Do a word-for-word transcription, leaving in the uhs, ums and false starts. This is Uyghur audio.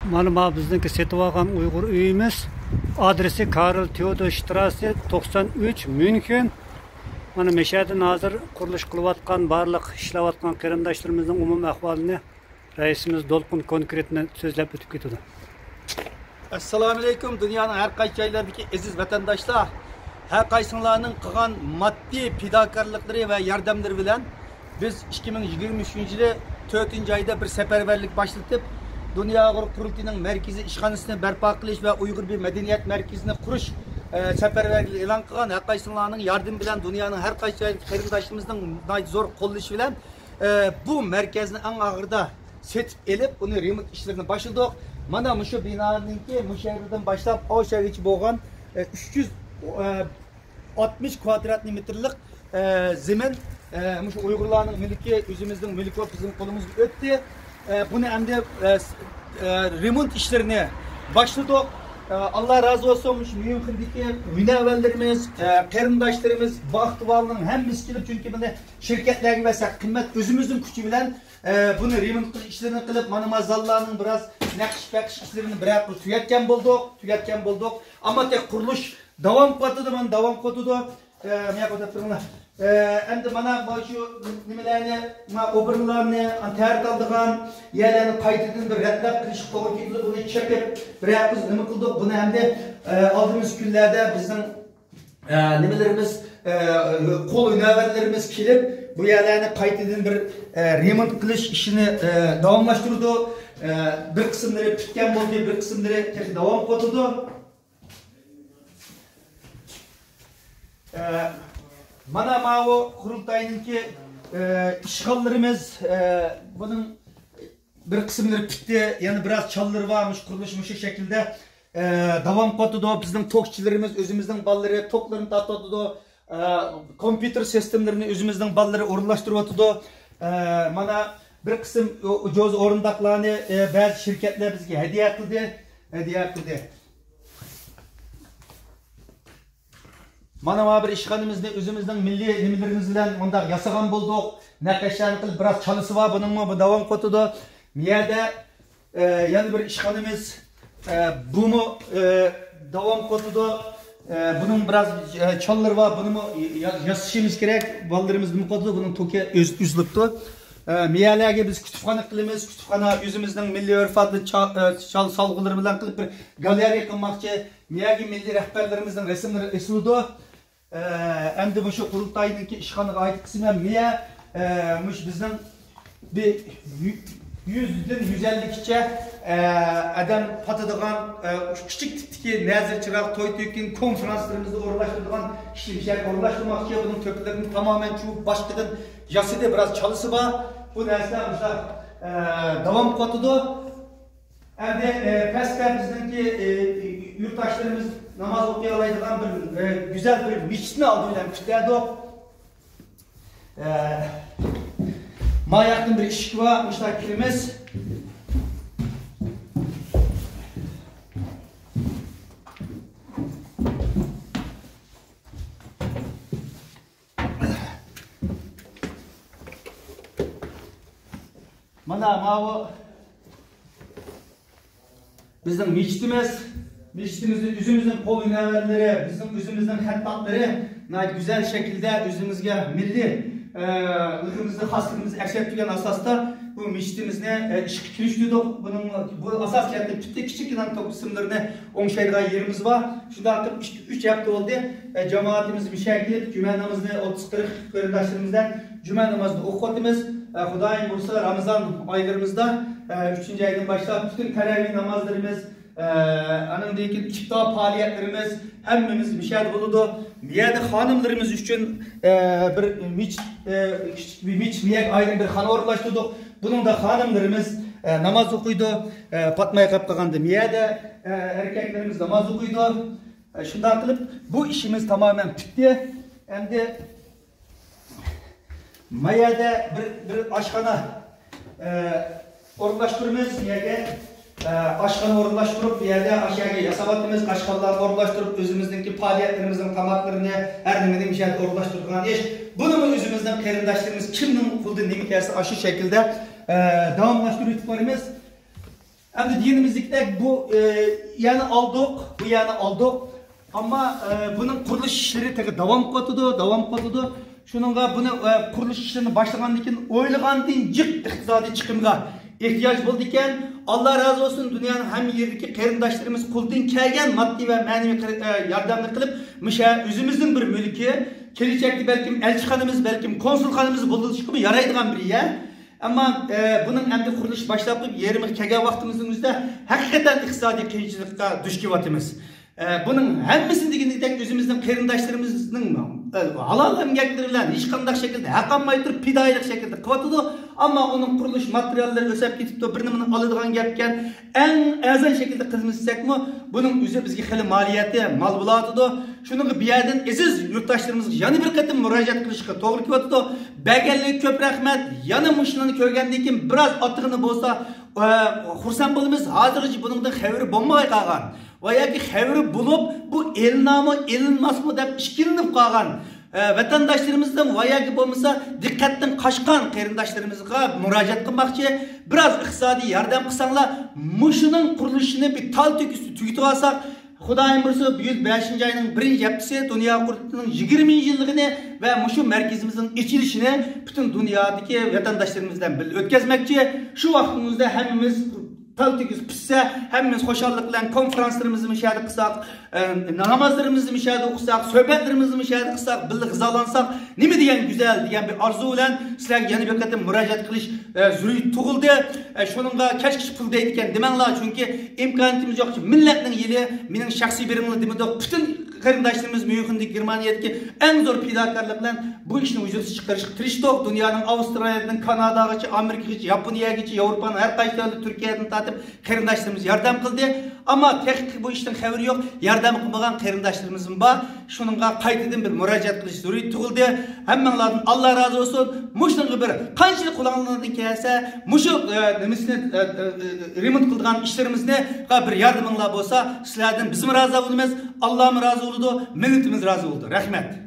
مانا ما بىزنىڭكى سېتىۋالغان ئۇيغۇر ئۆيىمىز. ئادرېسى كارل تيودور شتراسسې، توقسان ئۈچ، ميۇنخېن. مانا مەشەدىن ھازىر قۇرۇلۇش قىلىۋاتقان، بارلىق ئىشلەۋاتقان قېرىنداشلىرىمىزنىڭ ئومۇمىي ئەھۋالىنى رەئىسىمىز دولقۇن كونكرېتنى سۆزلەپ ئۆتۈپ كېتىدۇ. ئەسسالامۇئەلەيكۇم، دۇنيانىڭ ھەر قايسى جايلىرىدىكى ئەزىز ۋەتەنداشلار! ھەر قايسىڭلارنىڭ قىلغان ماددىي پىداكارلىقلىرى ۋە ياردەملىرى بىلەن بىز ئىككى مىڭ يىگىرمە ئۈچىنچى يىلى تۆتىنچى ئايدا بىر سەپەرۋەرلىك باشلىتىپ، دۇنيا ئۇيغۇر قۇرۇلتىيىنىڭ مەركىزىي ئىشخانىسىنى بەرپا قىلىش ۋە ئۇيغۇر بىر مەدەنىيەت مەركىزىنى قۇرۇش، ئە، سەپەرۋەرلىكىنى ئېلان قىلغان. ھەر قايسىڭلارنىڭ ياردىمى بىلەن، دۇنيانىڭ ھەر قايسى جايدىكى قېرىنداشلىرىمىزنىڭ ناھايىتى زور قوللىشى بىلەن، ئە، بۇ مەركەزنى ئەڭ ئاخىرىدا سېتىپ ئېلىپ، ئۇنى رېمونت ئىشلىرىنى باشلىدۇق. مانا مۇشۇ بىنانىڭكى مۇشۇ يەردىن باشلاپ ئاشۇ يەرگىچە بولغان، ئە، ئۈچ يۈز، ئە، ئاتمىش كۋادراتنى مېتىرلىق، ئە، زېمىن، ئە، مۇشۇ ئۇيغۇرلارنىڭ مۈلكى، ئۆزىمىزنىڭ مۈلكى بولۇپ بىزنىڭ قولىمىزغا ئۆتتى. ئە، بۇنى ئەمدى، ئە، س-، ئە، رېمونت ئىشلىرىنى باشلىدۇق. ئە، ئاللا رازى بولسۇن، مۇشۇ ميۇنخېندىكى ھۈنەرۋەنلىرىمىز، ئە، قېرىنداشلىرىمىز، بۇ ئاقتىۋالنىڭ ھەممىسى كېلىپ، چۈنكى بۇنى شىركەتلەرگە بەرسەك قىممەت، ئۆزىمىزنىڭ كۈچى بىلەن، ئە، بۇنى رېمونت قىلىش ئىشلىرىنى قىلىپ، مانا ما زاللارنىڭ بىراز نەقىش پەقىش ئىشلىرىنى بىرەر قىل تۈگەتكەن بولدۇق، تۈگەتكەن بولدۇق. ئەمما تېخى قۇرۇلۇش داۋام قىلىۋاتىدۇ، مانا داۋام قىلىۋاتىدۇ. ئە، مانا قويۇپ تۇرۇڭلار. ئە، ئەمدى مانا، مانا شۇ نېمىلەرنى، مانا ئوبورنىلارنى، تەرەت ئالىدىغان يەرلەرنى قايتىدىن بىر رەتلەپ قىلىشقا توغرا كېلىدۇ. بۇنى چېقىپ، بىرەر قىز نېمە قىلدۇق؟ بۇنى ئەمدى، ئە، ئالدىمىز كۈنلەردە بىزنىڭ، ئە، نېمىلىرىمىز، ئە، قول ھۈنەرۋەنلىرىمىز كېلىپ، بۇ يەرلەرنى قايتىدىن بىر، ئە، رېمونت قىلىش ئىشىنى، ئە، داۋاملاشتۇرىدۇ. ئە، بىر قىسىملىرى پۈتكەن بولدى، بىر قىسىملىرى تېخى داۋام قىلىۋاتىدۇ. ئە، مانا ماۋۇ قۇرۇلتاينىڭكى، ئە، ئىشخانىلىرىمىز، ئە، بۇنىڭ بىر قىسىملىرى پۈتتى، يەنە بىراز چاللىرى بار، مۇشۇ قۇرۇلۇش مۇشۇ شەكىلدە، ئە، داۋام قىلىۋاتىدۇ. بىزنىڭ توكچىلىرىمىز ئۆزىمىزنىڭ بالىلىرى توكلىرىنى تارتىۋاتىدۇ. ئە، كومپيۇتېر سىستېمىلىرىنى ئۆزىمىزنىڭ بالىلىرى ئورۇنلاشتۇرۇۋاتىدۇ. ئە، مانا بىر قىسىم ئۇ-، ئۇجۇز ئورۇنداقلارنى، ئە، بەزى شىركەتلەر بىزگە ھەدىيە قىلدى. ھەدىيە قىلدى. مانا ما بىر ئىشخانىمىزنى ئۆزىمىزنىڭ مىللىي نېمىلىرىمىز بىلەن مۇنداق ياسىغان بولدۇق. نەقىشلەرنى قىلىپ، بىراز چالىسى بار بۇنىڭمۇ، بۇ داۋام قىلىۋاتىدۇ. بۇ يەردە، ئە، يەنە بىر ئىشخانىمىز، ئە، بۇمۇ، ئە، داۋام قىلىۋاتىدۇ. ئە، بۇنىڭ بىراز، ئە، چاللىرى بار، بۇنىمۇ يا-، ياسىشىمىز كېرەك. بالىلىرىمىز نېمە قىلىۋاتىدۇ، بۇنىڭ توكى ئۆز-، ئۈزۈلۈپتۇ. ئە، بۇ يەرلەرگە بىز كۇتۇپخانا قىلىمىز. كۇتۇپخانا ئۆزىمىزنىڭ مىللىي ئۆرپ-ئادەت چا-، ئە، چال سالغۇلىرى بىلەن قىلىپ بىر گالېرېيە قىلماقچى. بۇ يەرگە مىللىي رەھبەرلىرىمىزنىڭ رەسىملىرى ئېسىلىدۇ. ئە، ئەمدى مۇشۇ قۇرۇلتاينىڭكى ئىشخانىغا ئائىت قىسمى ھەم مىيە، ئە، مۇشۇ بىزنىڭ بىر يۈ-، يۈزدىن يۈز ئەللىككىچە، ئە، ئادەم پاتىدىغان، ئە، كىچىك تىپتىكى نەزىر چىراغ، توي تۆكۈن، كونفرانسلىرىمىزنى ئورۇنلاشتۇرىدىغان كىشىلىك يەر ئورۇنلاشتۇرماقچى. بۇنىڭ تۆپلىرىنى تامامەن چۇۋۇپ باشقىدىن ياسىدى، بىراز چالىسى بار. بۇ نەرسىلەر مۇشۇنداق، ئە، داۋام قىلىۋاتىدۇ. ئەمدى، ئە، پەستە بىزنىڭكى، ئە، يۇرتداشلىرىمىز ناماز ئوقۇيالايدىغان بىر، ئە، گۈزەل بىر مىچىتنى ئالدى بىلەن كۈتەدۇق. ئە، ما ياقتىن بىر ئىشىك بار، مۇشۇنداق كىرىمىز. مانا ماۋۇ بىزنىڭ مىچىتىمىز. مىچىتىمىزنىڭ ئۆزىمىزنىڭ قول ھۈنەرۋەنلىرى، بىزنىڭ ئۆزىمىزنىڭ خەتتاتلىرى ناھايىتى گۈزەل شەكىلدە ئۆزىمىزگە مىللىي، ئە، لىقىمىزنى، خاسلىقىمىزنى ئەكس ئەتتۈرگەن ئاساستا بۇ مىچىتىمىزنى، ئە، ئىشقا كىرىشتۈردۇق. بۇنىڭ، بۇ ئاساس جەھەتتىن پۈتتى، كىچىككىنە توك قىسىملىرىنى ئوڭشايدىغان يېرىمىز بار. شۇنداق قىلىپ ئىككى، ئۈچ ھەپتە بولدى. ئە، جامائىتىمىز مۇشۇ يەرگە كېلىپ، جۈمە نامىزىنى ئوتتۇز قىرىق قېرىنداشلىرىمىز بىلەن جۈمە نامازىنى ئوقۇۋاتىمىز. ئە، خۇدايىم بۇيرۇسا، رامىزان ئايلىرىمىزدا، ئە، ئۈچىنچى ئايدىن باشلاپ پۈتۈن تەرەۋىھ نامازلىرىمىز، ئە، ئانىڭدىن كېيىن ئىپتار پائالىيەتلىرىمىز ھەممىمىز مۇشۇ يەردە بولىدۇ. بۇ يەردە خانىملىرىمىز ئۈچۈن، ئە، بىر مىچ-، ئە، كىچىك بىر مىچ-، بۇ يەرگە ئايرىم بىر خانا ئورۇنلاشتۇردۇق. بۇنىڭدا خانىملىرىمىز، ئە، ناماز ئوقۇيدۇ، ئە، پاتماي قاپ قالغاندا بۇ يەردە، ئە، ئەركەكلىرىمىز ناماز ئوقۇيدۇ. ئە، شۇنداق قىلىپ، بۇ ئىشىمىز تامامەن پۈتتى. ئەمدى ما يەردە بىر، بىر ئاشخانا، ئە، ئورۇنلاشتۇرىمىز. بۇ يەرگە، ئە، ئاشخانا ئورۇنلاشتۇرۇپ، بۇ يەردە ئاشۇ يەرگە ياساۋاتىمىز. ئاشخانىلارنى ئورۇنلاشتۇرۇپ، ئۆزىمىزنىڭكى پائالىيەتلىرىمىزنىڭ تاماقلىرىنى، ھەر نېمىنى مۇشۇ يەردە ئورۇنلاشتۇرىدىغان ئىش. بۇنىمۇ ئۆزىمىزنىڭ قېرىنداشلىرىمىز كىمنىڭ قولىدىن نېمە كەلسە، ئاشۇ شەكىلدە، ئە، داۋاملاشتۇرۇۋېتىپ بارىمىز. ئەمدى دېگىنىمىزدەك بۇ، ئە، يەرنى ئالدۇق، بۇ يەرنى ئالدۇق. ئەمما، ئە، بۇنىڭ قۇرۇلۇش ئىشلىرى تېخى داۋام قىلىۋاتىدۇ، داۋام قىلىۋاتىدۇ. شۇنىڭغا بۇنى، ئە، قۇرۇلۇش ئىشلىرىنى باشلىغاندىن كېيىن ئويلىغاندىن جىق ئىقتىسادىي چىقىمغا ئېھتىياج بولىدىكەن. ئاللا رازى بولسۇن، دۇنيانىڭ ھەممە يېرىدىكى قېرىنداشلىرىمىز قولىدىن كەلگەن ماددىي ۋە مەنىۋى قېر-، ئە، ياردەمنى قىلىپ، مۇشۇ ئۆزىمىزنىڭ بىر مۈلكى، كېلىچەكتە بەلكىم ئەلچىخانىمىز، بەلكىم كونسۇلخانىمىز بولۇشقىمۇ يارايدىغان بىر يەر. ئەمما، ئە، بۇنىڭ ئەمدى قۇرۇلۇش باشلاپ قويۇپ، يېرىمىغا كەلگەن ۋاقتىمىزنىڭ ئۆزىدە ھەقىقەتەن ئىقتىسادىي قىيىنچىلىققا دۇچ كېلىۋاتىمىز. ئە، بۇنىڭ ھەممىسىنى دېگىنىدەك ئۆزىمىزنىڭ قېرىنداشلىرىمىزنىڭ، ئە، ھالال ئەمگەكلىرى بىلەن ھېچقانداق شەكىلدە ھەق ئالماي تۇرۇپ پىدائىيلىق شەكلىدە قىلىۋاتىدۇ. ئەمما ئۇنىڭ قۇرۇلۇش ماتېرىياللىرى ئۆسەپ كېتىپتۇ، بىر نېمىنى ئالىدىغان گەپكەن. ئەڭ ئەرزان شەكىلدە قىلمىساكمۇ، بۇنىڭ ئۆزى بىزگە خېلى مالىيەتى مال بولۇۋاتىدۇ. شۇنىڭغا بۇ يەردىن ئەزىز يۇرتداشلىرىمىزغا يەنە بىر قېتىم مۇراجىئەت قىلىشقا توغرا كېلىۋاتىدۇ. بەرگەنلىككە كۆپ رەھمەت. يەنە مۇشۇلارنى كۆرگەندىن كېيىن بىراز ئاتىغىنى بولسا، ئە، خۇرسەن بولىمىز. ھازىرغىچە بۇنىڭدىن خەۋىرى بولماي قالغان ۋە ياكى خەۋىرى بولۇپ، بۇ ئېلىنامۇ، ئېلىنماسمۇ دەپ ئىككىلىنىپ قالغان، ئە، ۋەتەنداشلىرىمىزدىن ۋە ياكى بولمىسا دىققەتتىن قاچقان قېرىنداشلىرىمىزغا مۇراجىئەت قىلماقچى. بىراز ئىقتىسادىي ياردەم قىلساڭلار، مۇشۇنىڭ قۇرۇلۇشىنى بىر تال تۆكۈستە تۈگىتىۋالساق، خۇدايىم بۇيرۇسا، بۈگۈن بەشىنچى ئاينىڭ بىرىنچى ھەپتىسى دۇنيا قۇرۇلتىيىنىڭ يىگىرمە يىللىقىنى ۋە مۇشۇ مەركىزىمىزنىڭ ئېچىلىشىنى پۈتۈن دۇنيادىكى ۋەتەنداشلىرىمىز بىلەن بىللە ئۆتكۈزمەكچى. شۇ ۋاقتىمىزدا ھەممىمىز تال تۆكۈس پىشسا، ھەممىمىز خۇشاللىق بىلەن كونفرانسلىرىمىزنى مۇشۇ يەردە قىلساق، ئە، نامازلىرىمىزنى مۇشۇ يەردە ئوقۇساق، سۆھبەتلىرىمىزنى مۇشۇ يەردە قىلساق، بىللە غىزالانساق، نېمە دېگەن گۈزەل دېگەن بىر ئارزۇ بىلەن سىلەرگە يەنە بىر قېتىم مۇراجىئەت قىلىش، ئە، زۆرۈرىيىتى تۇغۇلدى. ئە، شۇنىڭغا كەچكىچە پۇل دەيدىكەن دېمەڭلار، چۈنكى ئىمكانىيىتىمىز يوق. مىللەتنىڭ يىلى، مېنىڭ شەخسىي بىرىملا دېمىدۇق، پۈتۈن قېرىنداشلىرىمىز ميۇنخېندىكى گېرمانىيەدىكى ئەڭ زور پىداكارلىق بىلەن بۇ ئىشنى ۋۇجۇدقا چىقىرىشقا تىرىشتۇق. دۇنيانىڭ ئاۋسترالىيەدىن كاناداغىچە، ئامېرىكىغىچە، ياپونىيەگىچە، ياۋروپانىڭ ھەر قايسى دۆلىتى، تۈركىيەدىن تارتىپ قېرىنداشلىرىمىز ياردەم قىلدى. ئەمما تېخىچە بۇ ئىشتىن خەۋىرى يوق، ياردەم قىلمىغان قېرىنداشلىرىمىزمۇ بار. شۇنىڭغا قايتىدىن بىر مۇراجىئەت قىلىش زۆرۈرىيىتى تۇغۇلدى. ھەممىڭلاردىن ئاللا رازى بولسۇن. مۇشۇنىڭغا بىر قانچىلىك قولۇڭلاردىن كەلسە، مۇشۇ، ئە، نېمىسىنى، ئە، ئە، ئە، رېمونت قىلىدىغان ئىشلىرىمىزنى بىر ياردىمىڭلار بولسا، سىلەردىن بىزمۇ رازى بولىمىز، ئاللامۇ رازى بولىدۇ، مىللىتىمىز رازى بولىدۇ. رەھمەت.